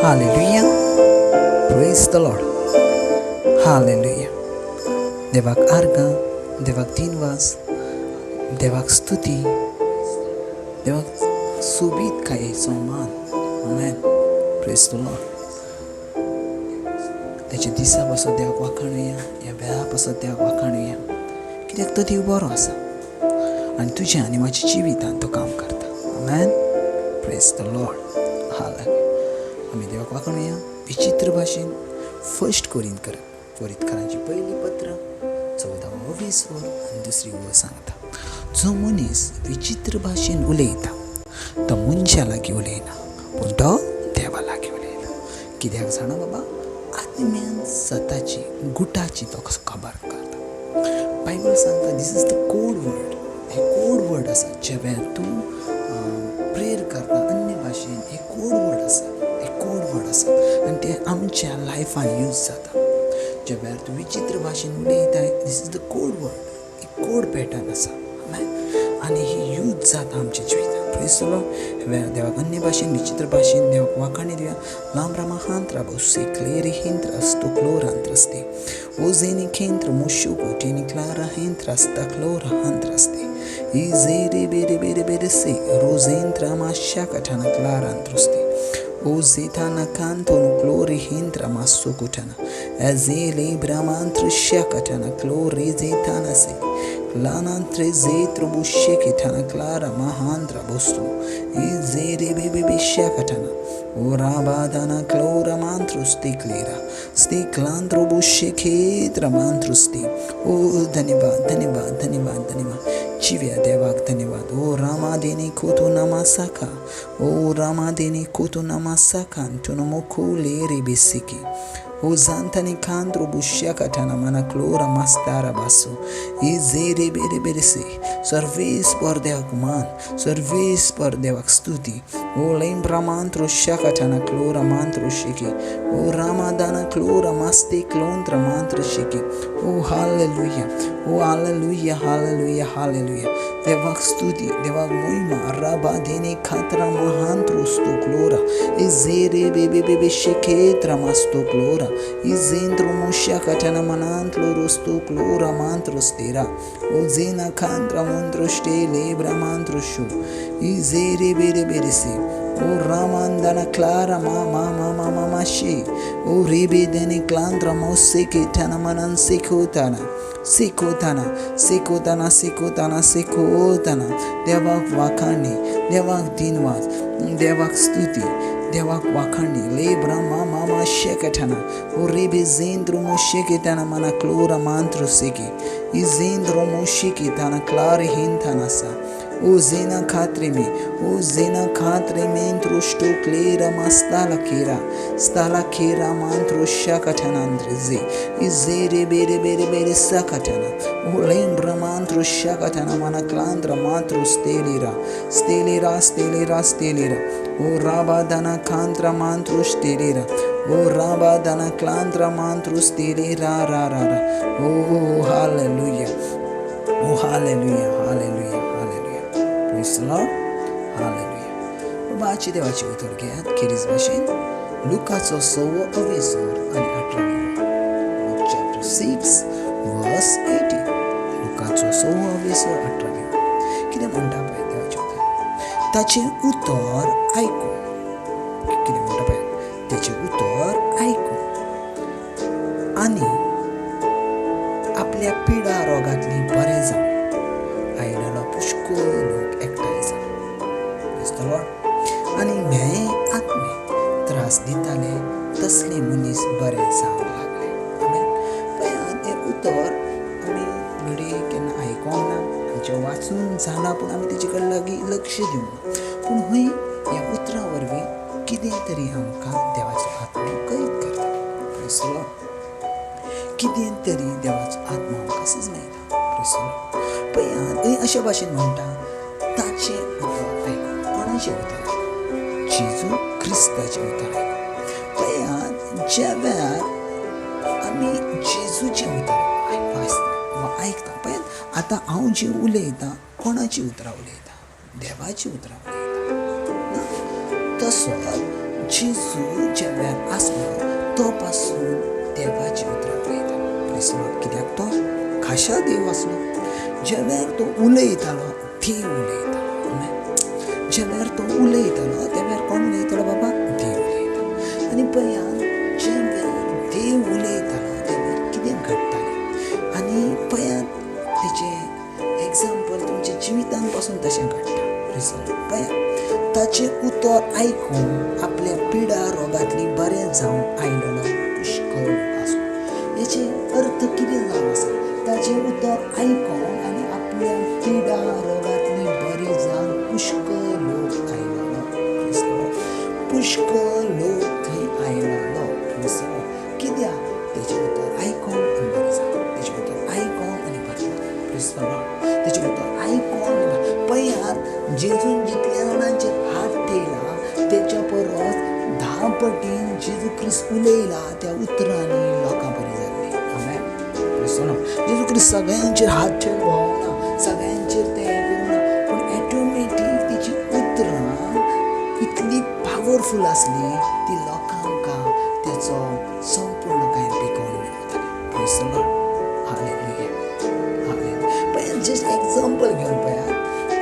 Hallelujah. Praise the Lord. Hallelujah. देवाक आर्गां, देवाक दिनवास, देवाक स्तुती, देवाक सोबीत कायेचो मान. आमेन. Praise the Lord. तेच्या दिसा पासत देवाक वाखाणुया, ह्या वेळा पासत देवाक वाखाणुया, कित्याक तो देव बरो आसा आनी तुज्या आनी म्हाज्या जिवितान तो काम करता. आमेन. Praise the Lord. Hallelujah. आमी देवाक वाखाणुया विचित्र भाशेन. फर्स्ट कोरिंतकर, कोरिंतकरांची पयली पत्र, 14वो 20 वर आनी दुसरी वर सांगता, जो मनीस विचित्र भाशेन उलयता तो मनशा लागीं उलयना, पूण तो देवा लागीं उलयता. कित्याक जाणा बाबा, आत्म्यान सताची गुटाची तो कसो खबर करता. बायबल सांगता, this is the code word. हे कोड वर्ड आसा. ज्या वेळार तूं प्रेयर करता अन्य भाशेन, हे कोड वर्ड आसा, हे कोड वर्ड आसा आनी ते आमच्या लायफान यूज जाता. ज्या वेळार तूं विचित्र भाशेन उलयताय, this is the code word, एक कोड पॅटर्न आसा आनी ही यूज जाता आमच्या जिवितान. Praise the Lord. वेळार देवाक अन्य भाशेन, विचित्र भाशेन देवाक वाखाणी दिवया. लांब्रा महांत्रा बोसे क्लेरी हिंत्र असतो क्लोरांत्रस्ते ओझेनी खेंत्र मुशुको टेनी क्लारा हेंत्र क्लोरा हांत्रस्ते इझेरे बेरे बेरे बेरे से रोजेंत्र माश्या कठाना क्लारांत्रस्ते ओझेथाना कांतोनु क्लोरी हिंत्र मासो कुठाना एझेले ब्रह्मांत्र श्याकठाना क्लोरी जेथाना से लानांत्रे जेत्र बुश्ये किठाना क्लारा महांत्रा बोस्तु इझेरे बेबे बेश्या कठाना ओ राबादाना क्लोरा मांत्रुस्ते क्लेरा स्ते क्लांत्रो बुश्ये खेत्र मांत्रुस्ते. ओ धन्यवाद, धन्यवाद, धन्यवाद, धन्यवाद. जिव्या देवाक धन्यवाद. ओ रामा देने कोतो नमासाका, ओ रामा देने कोतो नमासाका तुनमोको लेरे बेसिकी ओ जांतानी कांद्रो बुश्या कठाना मना क्लोरा मास्तारा बासो इझेरे बेरे बेरे से. सर्वेस पर देवाक मान, सर्वेस पर देवाक स्तुती. ओ लेम्ब्रा मांत्रो शकठाना क्लोरा मांत्रो शिके ओ रामादाना क्लोरा मास्ते क्लोंत्रा मांत्र शिके. ओ हालेलुया, ओ हालेलुया, हालेलुया, हालेलुया. देवाक स्तुती, देवाक मोहिमा. राबा देने खात्रा महांत्रो स्तो क्लोरा इझेरे बेबे बेबे शिकेत्रा मास्तो क्लोरा इझेंद्रो मोश्या कठाना मनांतलो रोस्तो क्लोरा मांत्रो स्तेरा ओ झेना खांत्रा मंत्रो स्टेले ब्रह्मांत्रो शो इझेरे बेरे बेरे से ओ रामांदना क्लारा मा मा मा मा मा मा शे ओ रेबे देने क्लांत्रा मोसे के ठाना मनन सिखोताना सिखोताना सिखोताना सिखोताना सिखोताना. देवाक वाखाणी, देवाक दिनवास, देवाक स्तुती, देवाक वाखाणी. ले ब्रह्मा मामा शेकठाना ओ रेबे जेंद्रो मोशे के ताना मना क्लोरा मांत्रो सेके इजेंद्रो मोशे के ताना क्लारे हिंथाना सा ओ जेना खात्रे में ओ जेना खात्रे में त्रुष्टो क्लेरा मास्ताला केरा स्ताला केरा मांत्रो शकठनांद्र जे इजेरे बेरे बेरे बेरे सकठना ओ लेम्ब्र मांत्रो शकठना मना क्लांद्र मांत्रो स्तेलिरा स्तेलिरा स्तेलिरा स्तेलिरा ओ राबादना खांत्रा मांत्रो स्तेलिरा ओ राबादना क्लांत्रा मांत्रो स्तेलिरा रा रा रा. ओ hallelujah, O hallelujah, hallelujah, hallelujah. Praise the Lord. Hallelujah. बाबाची देवाची उतर घेयात खेरीज भाशेन लुकाचो 6वो अवेसोर आनी 18वी. लूक चॅप्टर 6 वर्स 18. लुकाचो 6वो अवेसोर 18वी. कितें म्हणटा पळय देवाचें उतर, ताचें उतर आयकून. कितें म्हणटा पळय, ताचें उतर आयकून आनी आपल्या पिडा रोगांतली बरें जावन आयलेलो पुष्कळ लोक एकठांय जालो. Praise the Lord. आनी म्हेळे आत्मे त्रास दिताले तसले मनीस बरे जावंक लागले. आमेन. पळयात, हें उतर आमी घडये केन्ना आयकोंक ना, आमचें वाचून जालां, पूण आमी तेजे कडेन लागीं लक्ष दिवंक ना. पूण हय, ह्या उतरा वरवीं कितें तरी आमकां देवाचो आत्मो कळीत करता. Praise the Lord. कितें तरी देवाचो आत्मो आमकां सजमयता. Praise the Lord. पळयात, थंय अशे भाशेन म्हणटा, ताचें उतर आयकून. कोणाचें उतर आयकून? जेजू क्रिस्ताचें उतर आयकून. पळयात, ज्या वेळार आमी जेजूचें उतर वाचता वा आयकता, पळयात आतां हांव जें उलयतां कोणाचीं उतरां उलयता? देवाचीं उतरां उलयता. तसो जेजू ज्या वेळार भाशा देव आसलो. ज्या वेळार तो उलयतालो देव उलयतालो. आमेन. ज्या वेळार तो उलयतालो त्या वेळार कोण उलयतालो बाबा? देव उलयतालो. आनी पळयात ज्या वेळार देव उलयतालो त्या वेळार कितें घडटालें. आनी पळयात तेचें एग्जाम्पल तुमच्या जिवितान पासून तशें घडटा. रिजल्ट पळयात, ताचें उतर आयकून आपल्या पिडा रोगांतली बरें जावन आयलेलो पुष्कळ आसलो. हेचे अर्थ कितें जावन आसा? ताचें उतर आयकून आनी आपल्या पिडा रोगांतली बरी जावन पुष्कळ लोक आयलेलो. पुष्कळ लोक थंय आयलेलो. कित्याक? तेचें उतर आयकून आनी बरें जालें. तेचें उतर आयकून आनी बरें जालें. तेचें उतर आयकून पळयात, जेजून जितल्या जाणांचेर हात ठेयला तेच्या परस 10 पटीन जेजू क्रिस्त उलयला त्या उतरांनी लोकां बरी जाल्ली. आमेन. जेजू क्रिस्त सगळ्यांचेर हात ठेवन भोंवना, सगळ्यांचेर तें करूंक ना, पूण ऑटोमॅटीक तेची उतरां इतली पावरफूल आसली ती लोकांक तेचो संपूर्ण कांय पिकोवन मेळटालें. Praise the Lord. Hallelujah. Hallelujah. पळयात, जस्ट एग्जाम्पल घेवन पळयात,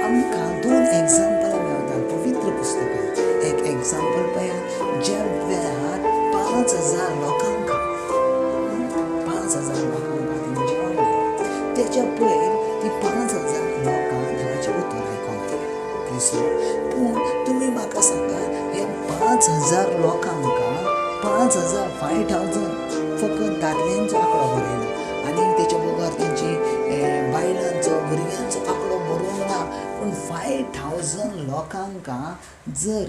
आमकां 2 एग्जाम्पलां मेळटात पवित्र पुस्तकांत. एक एग्जाम्पल पळयात, ज्या वेळार 5,000 लोकांक 5,000 लोकांक तेणी जेवण दिलें, तेच्या पयर ती 5,000 लोकांक देवाचें उतर आयकूंक आयलें. पूण तुमी म्हाका सांगात, हे 5,000 लोकांक 5,000 5,000 फकत दादल्यांचो आंकडो बरयला आनी तेच्या बगर तेंची बायलांचो भुरग्यांचो आंकडो बरोवंक ना. पूण 5,000 लोकांक जर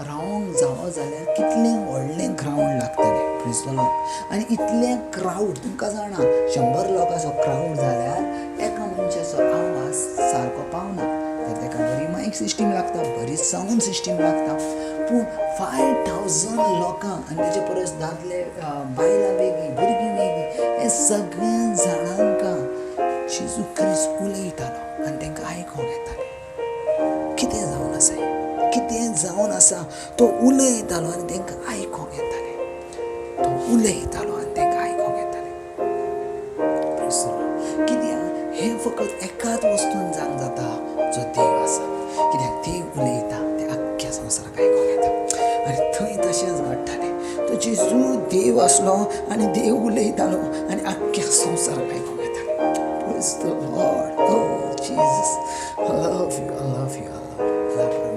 रावंक जावो जाल्यार कितलें व्हडलें ग्रावंड लागतलें. Praise the Lord. आनी इतलें क्रावड तुमकां जाणा, 100 लोकांचो क्रावड जाल्यार एका मनशाचो आवाज सारको पावना, तर ताका बरी मायक सिस्टीम लागता, बरी सावंड सिस्टीम लागता. पूण 5,000 लोकांक आनी तेचे परस दादले बायलां वेगळीं, भुरगीं वेगळीं, हे सगळ्या जाणांक जेजू क्रिस्त उलयतालो आनी तांकां आयकूंक येतालें. कितें जावन आसा? कितें जावन आसा? तो उलयतालो आनी तांकां आयकूंक येतालें. तो उलयतालो आनी तांकां आयकूंक येतालें. कित्याक? हें फकत एकाच वस्तून जावंक जाता, जो देव आसा. कित्याक देव उलयता तें आख्ख्या संवसाराक आयकूंक येता. आनी थंय तशेंच घडटालें. तो जेजू देव आसलो आनी देव उलयतालो आनी आख्ख्या संवसाराक आयकूंक येतालें. Praise the Lord. Oh Jesus, I love you, I love you, I love you.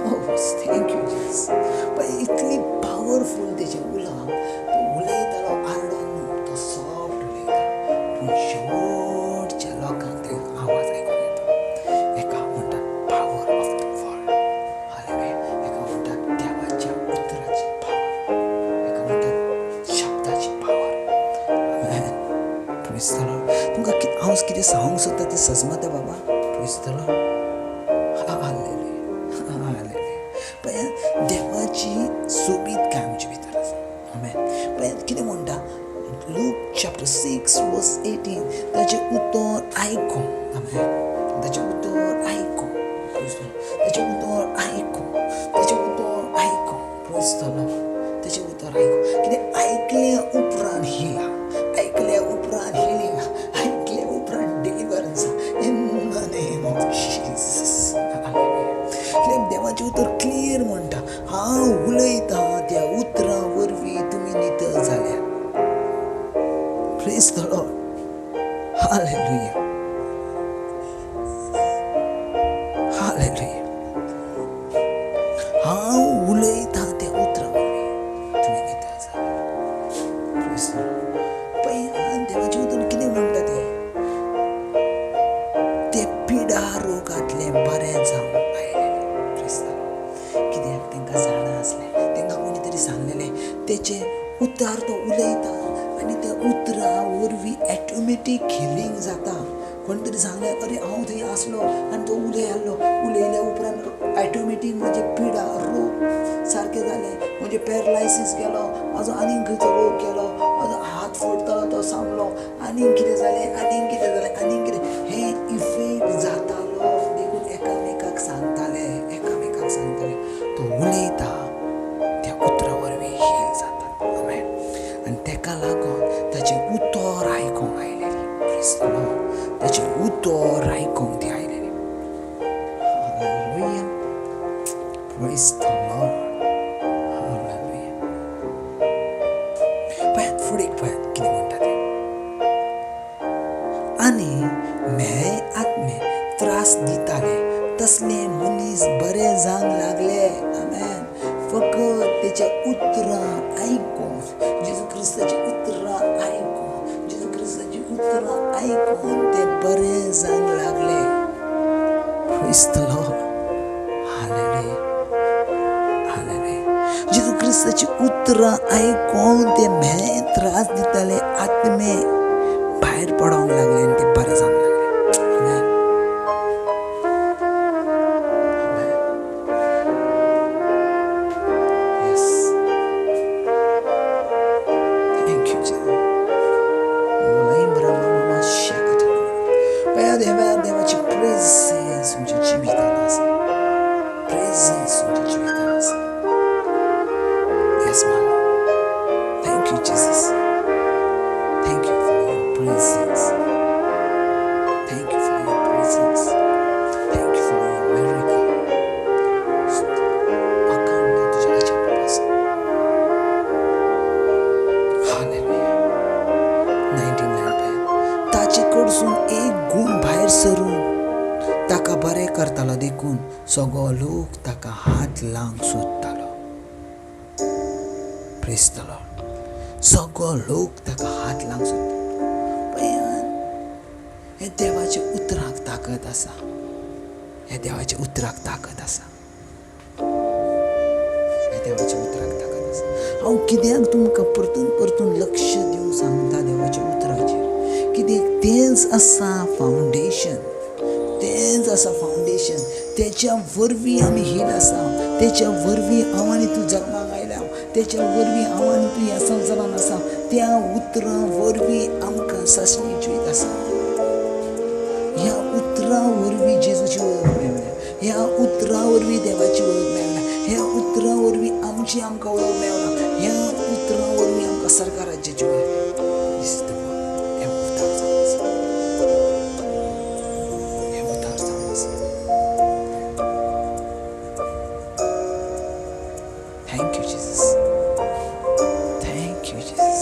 Oh, thank you, Jesus. पण इतली पावरफूल तेचें उलोवप. तो उलयतालो आरडोन न्हू, तो सॉफ्ट उलयतालो, पूण शेवटच्या लोकांक ते आवाज आयकूंक येता. एका म्हणटात power of the world. Hallelujah. एका म्हणटात देवाच्या उतराची पावर, एका म्हणटात शब्दाची power. Amen. Praise the Lord. तुमकां हांव कितें सांगूंक सोदता तें सजमता बाबा. Praise the Lord. Hallelujah. Hallelujah. पळयात, देवाची सोबीतकाय आमचे भितर आसा. आमेन. पळयात कितें म्हणटा लूक चॅप्टर 6 वर्स 18, ताचें उतर आयकूं. आमेन. ताचें उतर आयकूं. Praise the Lord. ताचें उतर आयकूं. ताचें उतर आयकूं. Praise the Lord. ताचें उतर आयकूं. कितें आयकल्या उपरांत हिला, आयकल्या उपरांत हिलिंग, आयकल्या उपरांत deliverance in the name of Jesus. Hallelujah. कित्याक देवाचें उतर क्लियर म्हणटा, हांव उलयतां त्या उतरां वरवीं तुमी नितळ जाल्या. Praise the Lord. Hallelujah. Hallelujah. हांव उलयतां त्या उतरां वरवीं तुमी नितळ जाल्या. Praise the Lord. पळयात देवाचें उतर कितें म्हणटा तें, ते पिडा रोगांतलें बरें जावन आयलेलें. Praise the Lord. कित्याक तांकां जाणा आसलें, तांकां कोणी तरी सांगलेलें, तेचें उतर तो उलयता आनी त्या उतरां वरवीं ऑटोमॅटीक हिलींग जाता. कोण तरी सांगलें, अरे हांव थंय आसलो आनी तो उलय आहलो, उलयल्या उपरांत ऑटोमॅटीक म्हजी पिडा रोग सारकें जालें, म्हजें पॅरलायसीस गेलो, म्हाजो आनीक खंयचो रोग गेलो, म्हाजो हात फोडटलो तो सांबलो, आनीक कितें जालें, आनीक कितें जालें, आनीक कितें, हें इफेक्ट जातालो. देखून एकामेकाक सांगताले, एकामेकाक सांगताले, तो उलयता त्या उतरा वरवीं हील जाता. आमेन. आनी तेका लागून ताचें उतर आयकूंक आयलेलें. Praise the Lord. Hallelujah. पळयात फुडें पळयात कितें म्हणटा तें. आनी म्हेळे आत्मे त्रास दिताले तसले मनीस बरे जावंक लागले. आमेन. फकत तेच्या उतरां आयकून, जेजू क्रिस्ताची उतरां आयकून, जेजू क्रिस्ताची उतरां आयकून ते बरे जावंक लागले. Praise the Lord. Hallelujah. Hallelujah. जेजू क्रिस्ताची उतरां आयकून ते म्हेळे त्रास दिताले आत्मे भायर पडोंक लागले आनी ते बरे जावंक लागले. आमेन. आमेन. Yes. Thank you, Jesus. पळया देवा, देवाची प्रेझेन्स तुमच्या जिवितांत आसा. प्रेझेन्स तुमच्या जिवितांत आसा. Yes, my Lord. Thank you, Jesus. Thank you for your presence. Thank you for your presence. Thank you for your miracle. अखंड तुझ्या आज्ञा. Hallelujah. 99 पळयात. ताचे कडसून एक गूण भायर सरून ताका बरें करतालो देखून सगळो लोक ताका हात लावंक सोदतालो. Praise the Lord. सगळो लोक ताका हात लावंक सोदतालो. पळयात, हे देवाच्या उतराक ताकद आसा. हे देवाच्या उतराक ताकद आसा. हे देवाच्या उतराक ताकद आसा. हांव कित्याक तुमकां परतून परतून लक्ष दिवंक सांगता देवाच्या उतराचेर? कित्याक तेंच आसा फावंडेशन. तेंच आसा फावंडेशन. तेच्या वरवीं आमी हील आसा. तेच्या वरवीं हांव आनी तूं जल्माक आयल्या. तेच्या वरवीं हांव आनी तूं ह्या संवसारांत आसा. त्या उतरां वरवीं आमकां सासणी जिवीत आसा. ह्या उतरां वरवीं जेजूची वळख मेळ्ळ्या. ह्या उतरां वरवीं देवाची वळख मेळ्ळ्या. ह्या उतरां वरवीं आमची आमकां वळख मेळ्ळा. ह्या उतरां वरवीं आमकां सरकाराची वळख. This is the word. हें उतर जावन आसा. हें उतर जावन आसा. Thank you, Jesus. Thank you, Jesus.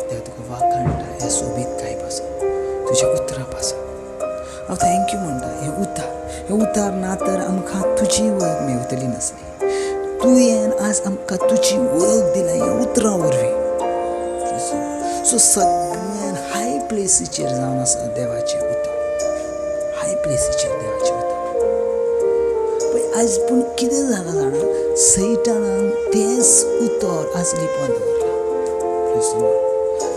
देव तुका वाखाणटा ह्या सोबीत काय पासून, तुज्या उतरां पासून हांव thank you म्हणटा. हें उतार, हें उतार ना तर आमकां तुजी वळख मेवतली नासली. तुवें आज आमकां तुजी वळख दिल्या ह्या उतरां वरवीं. सो सगळ्यान हाय प्लेसीचेर जावन आसा देवाचें उतर. हाय प्लेसीचेर देवाचें उतर. पळय आयज पूण कितें जालां जाणा, सैतानान तेंच उतर आज लिपोवन दवरलां.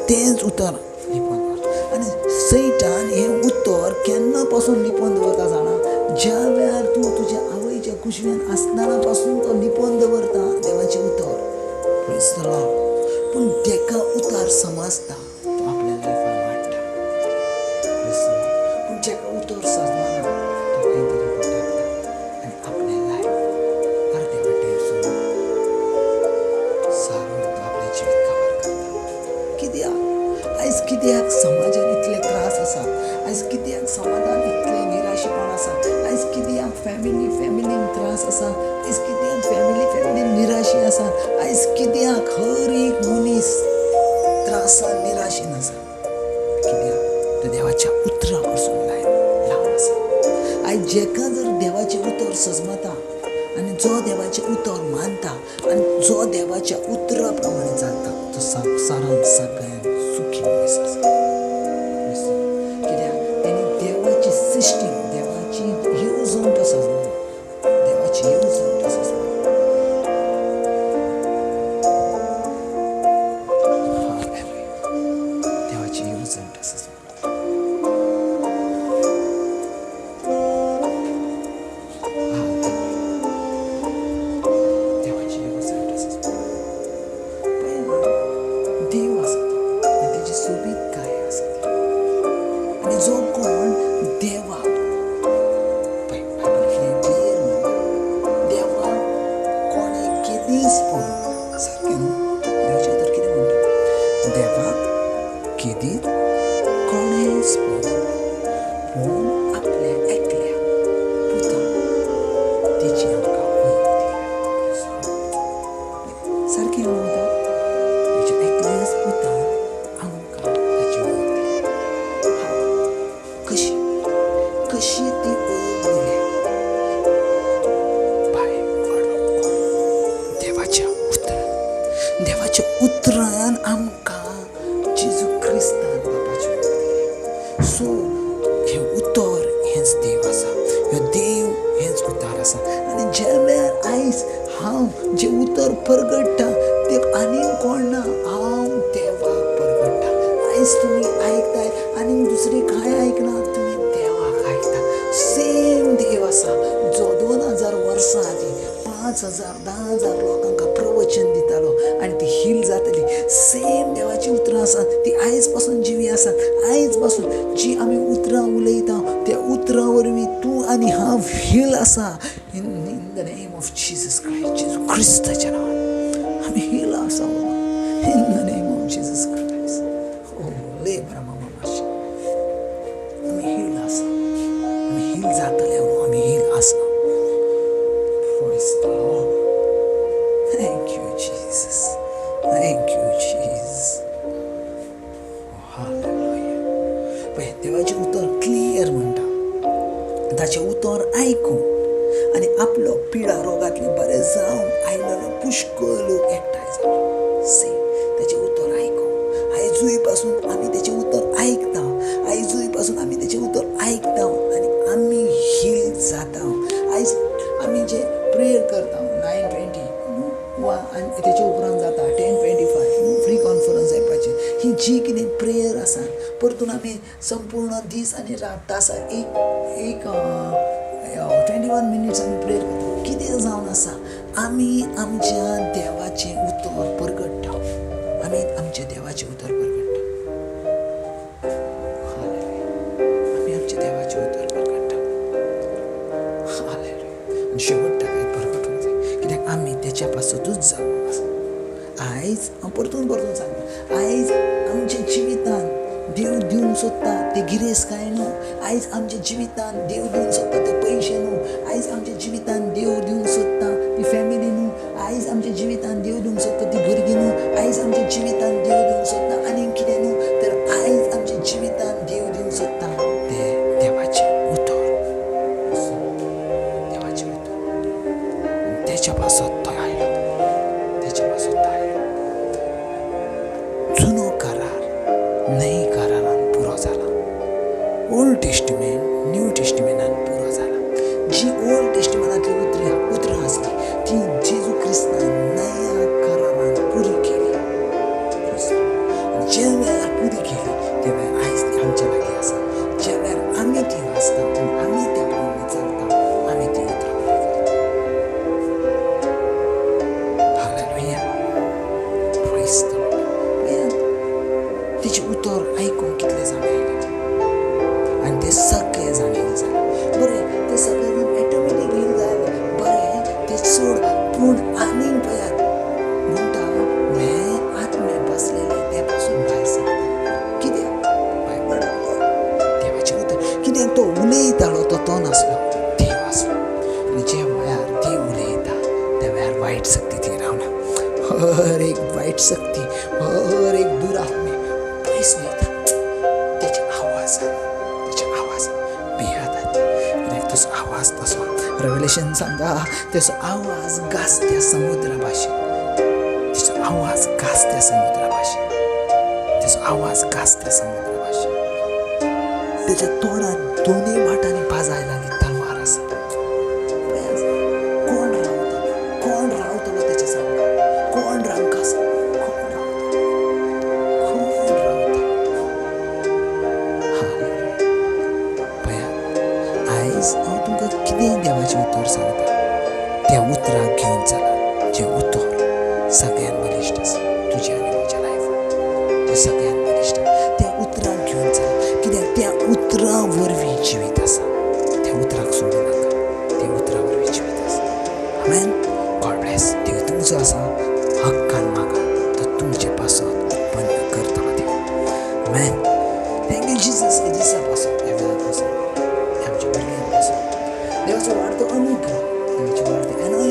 तेंच उतर लिपोवन दवरलां. आनी सैतान हें उतर केन्ना पासून लिपोवन दवरता जाणा, ज्या वेळार तूं तुज्या आवयच्या कुशव्यान आसतना पासून तो लिपोवन दवरता देवाचें उतर. Praise the Lord. पूण तेका उतर समजता तो आपल्या लायफान वाडटा. Praise the Lord. पूण जेका उतर समजना तो खंय तरी भटकता आनी आपलें लायफ अर्दे वाटेर सोडून सारून तो आपलें जिवीत काबार करता. कित्याक आयज कित्याक समाजान इतले त्रास आसा? आयज कित्याक समाजान इतलें निराशेपण आसा? आयज कित्याक फॅमिली फॅमिलीन त्रास आसा? आयज कित्याक फॅमिली फॅमिलीन निराशी आसा? आयज कित्याक हर एक मनीस त्रासान निराशेन आसा? कित्याक तो देवाच्या उतरा कडसून लांब आसा. आयज जेका जर देवाचें उतर सजमता आनी जो देवाचें उतर मानता आनी जो देवाच्या उतरा प्रमाणे चलता तो संवसारान सगळ्यान सुखी मनीस आसा. कित्याक तेणी देवाची सिस्टीम, देवाची येवजण तो सजमना. देवाची येवजण तो सजमना. देवाची येवजण तो सजमना. देवाची येवजण तो सजमना. ह्यो देव हेंच उतार आसा. आनी ज्या वेळार आयज हांव जें उतर परगट्टा तें आनीक कोण ना, हांव देवाक परगट्टा. आयज तुमी आयकताय आनीक दुसरी कांय आयकना, तुमी देवाक आयकता. सेम देव आसा जो 2000 वर्सां आदीं 5000 10,000 लोकांक प्रवचन दितालो आनी ती हील जातली. सेम देवाची उतरां आसात, ती आयज पासून जिवी आसात. आयज पासून जी आमी उतरां उलयता त्या उतरां वरवीं तूं आनी हांव हील आसा. In the name of Jesus Christ, जेजू क्रिस्ताच्या नांवान आमी हील आसा. In the name of Jesus Christ. Oh Lebra मामा मातशें आमी हील आसा, आमी हील जातले, आमी हील आसा. Praise the Lord. Thank you, Jesus. Thank you, Jesus. Oh, hallelujah. पळय देवाचें उतर क्लियर म्हणटा, ताचें उतर आयकून आनी आपलो पिडा रोगांतले बरें जावन आयलेलो पुष्कळ लोक एकठांय जालो. सेम ताचें उतर आयकून आयजूय पासून आमी ताचें उतर आयकता, आयजूय पासून आमी ताचें उतर आयकता आनी आमी हील जाता. आयज आमी जे प्रेयर करता 9:20 वा आनी तेच्या उपरांत जाता 10:25 फ्री कॉन्फरन्स येवपाचें, ही जी कितें प्रेयर आसा परतून आमी संपूर्ण दीस आनी रात तासा एक एक 21 मिनट्स आमी प्रेयर करता. कितें जावन आसा, आमी आमच्या देवाचें उतर परगट्टा, आमी आमच्या देवाचें उतर परगट्टा. आमी आमच्या देवाचें उतर परगट्टा. आनी शेवट ताका परगटूंक जाय, कित्याक आमी तेच्या पासतूच जावन आसा. आयज हांव परतून परतून सांगता, आयज आमच्या जिवितांत देव दिवंक सोदता ते गिरेस्तकाय न्हू, आयज आमच्या जिवितांत देव दिवंक सोदता ते पयशे न्हू, आयज आमच्या जिवितांत देव दिवंक सोदता ती फॅमिली न्हू, आयज आमच्या जिवितांत देव दिवंक सोदता ती भुरगीं न्हू, आयज आमच्या जिवितांत देव दिवंक सोदता आनीक कितें न्हू, तर आयज आमच्या जिवितांत देव दिवंक सोदता तें देवाचें उतर, देवाचें उतर. तेच्या पासत तो आयलो, तेच्या पासत तो आयलो. जुनो करार नई करारान पुरो जाला, ओल्ड टेस्टिमेंट न्यू टेस्टिमेंटान पुरो जाला. जी ओल्ड टेस्टिमेंटांतली उतरां आसली ती जेजू क्रिस्तान नया करारान पुरी केली. ज्या वेळार पुरी केली त्या वेळार आयज ती आमच्या लागीं आसा. ज्या वेळार आमी ती वाचता आनी आमी त्या प्रमाणे चलता, आमी ती उतरां पुरी करता. Hallelujah. Praise the Lord. तेचें उतर आयकूंक कितले जाण आयले आनी ते सगळे जाण हील जाले. बरें, ते सगळे जाण ऑटोमॅटीक हील जाले, बरें ते सोड, पूण आनीक पळयात म्हणटा हें आत्मे बसलेले ते पासून भायर सरता. कित्याक? बायबल देवाचें उतर. कित्याक तो उलयतालो तो तो नासलो, देव आसलो. आनी ज्या वेळार देव उलयता त्या वेळार वायट शक्ती थंय रावना. हर एक वायट शक्ती, हर एक दुरात्मे पयस वयता तेच्या आवाजान, तेच्या आवाजान भियेतात. कित्याक तसो आवाज तसो रेवलेशन सांगता, तेचो आवाज गाजत्या समुद्रा भाशेन, तेचो आवाज गाजत्या समुद्रा भाशेन, तेचो आवाज गाजत्या समुद्रा भाशेन. तेच्या तोंडात दोनूय वाटांनी पाजायलाली तलवार आसा. कोण रावतलो, कोण रावतलो तेच्या सामकार? कोण रावंक आसा? कोण रावतलो, कोण रावता? पळयात, आयज हांव तुमकां कितें देवाचें उतर सांगता, त्या उतराक घेवन चलात, जें उतर सगळ्यान बळिश्ट आसा तुज्या आनी म्हज्या लायफान, जें सगळ्यान बळिश्ट त्या उतराक घेवन चलात. कित्याक त्या उतरां वरवीं जिवीत आसा. त्या उतराक सोडूं नाका, त्या उतरां वरवीं जिवीत आसा. आमेन. God bless. देव तुमचो आसा, हक्कान मागा, तो तुमचे पासत उत्पन्न करतलो देव. आमेन. Thank you Jesus. हे दिसा पासून, ह्या वेळा पासून, आमच्या भुरग्यां पासून देवाचो वाडतो अनुग्रह, देवाची वाडती अनॉयंटींग